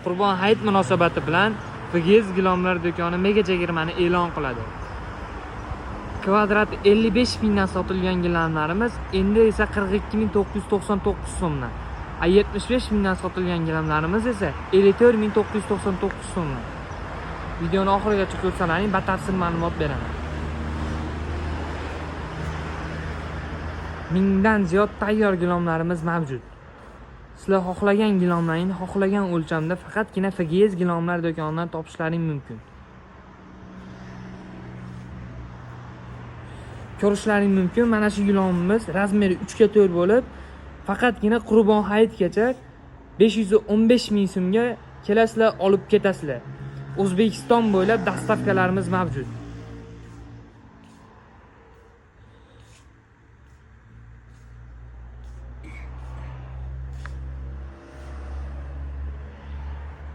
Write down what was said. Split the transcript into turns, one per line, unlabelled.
Qurbon hayit munosabati bilan FGS gilomlar do'koni mega chegirmani e'lon qiladi. Kvadrat 55 mingdan sotilgan gilamlarimiz endi esa 42 999 so'mdan. A 75 mingdan sotilgan gilamlarimiz esa 54 999 so'mdan. Videoni oxirigacha ko'rsalaring, batafsil ma'lumot beraman. Mingdan ziyod tayyor gilomlarimiz mavjud. Sizlar xohlagan gilomlarni xohlagan o'lchamda faqatgina FGS gilomlar do'konidan topishlaring mumkin. Ko'rishlaring mumkin, mana shu gilomimiz razmeri 3 ga 4 bo'lib, faqatgina Qurbon hayitgacha 515 ming so'mga kelasizlar, olib ketasizlar. O'zbekiston bo'ylab dastavkalarimiz mavjud.